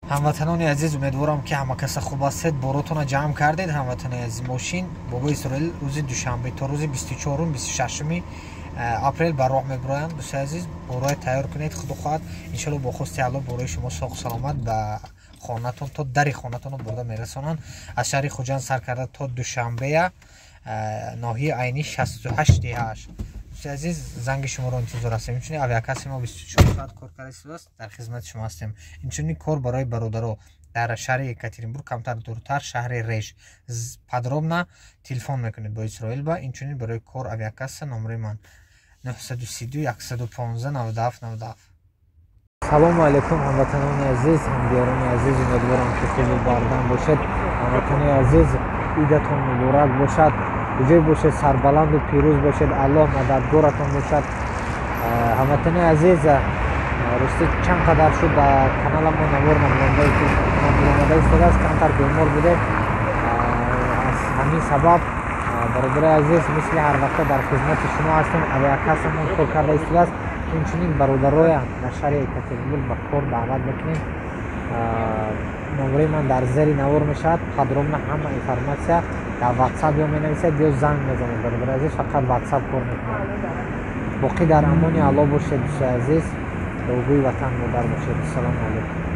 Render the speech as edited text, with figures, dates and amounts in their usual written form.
Ҳамватанони азиз, умедворам, ки ҳама каса хуб ҳастед. Боротона ҷамъ кардед, ҳамватанони азиз. Мошин Бобои Исроил рӯзи душанбе то рӯзи 24-ум, 26-уми апрел ба роҳ мебироянд. Дӯстои азиз, бороя тайёр кунед. Худо хоҳад, иншоалло, бо хости Алло борои шумо соғу саломат ба хонатон, то дари хонатонро бурда мерасонанд. Аз шаҳри Хуҷанд сар карда то Душанбея, ноҳияи Айнӣ, 68 деҳааш. Дӯстои азиз, занги шуморо интизор ҳастем. Инчунин авиакасси мо 24 соат кор карда истодааст, дар хизмати шумо ҳастем. Инчунин кор барои бародаро дар шаҳри Екатеринбург, камтар дуртар, шаҳри Реж. Подробно телефон мекунед бо Исроил ба. Инчунин барои кор авиакасса номери ман 932 115 97 97. Салому алайкум, ҳамватанони азиз, ҳамдиёрони азиз, умедворам, ки хубу бардам бошед. Ҳамватанони азиз, идатон муборак бошад, куҷое бошед, сарбаланду пирӯз бошед, Аллоҳ мададгоратон бошад. Ҳамватанони азиз, рости, чанд қадар шуд, ба каналамон навор набуромада истодааст. Камтар бемор будем, аз ҳамин сабаб. Бародари азиз, мисли ҳар вақта дар хизмати шумо ҳастем. Авиакассамон кор карда истодааст. Инчунин бародароям дар шаҳри Екатеринбург ба кор даъват мекунем. Номери ман дар зери навор мешавад. Подробно ҳама информация дар Ватсап ё менависед, ё занг мезанед. Бародари азиз, фақат Ватсап кор мекунад. Боқӣ дар амони Аллоҳ бошед, дӯстои азиз, дуогӯи ватан модар бошед. Ассалому алайкум.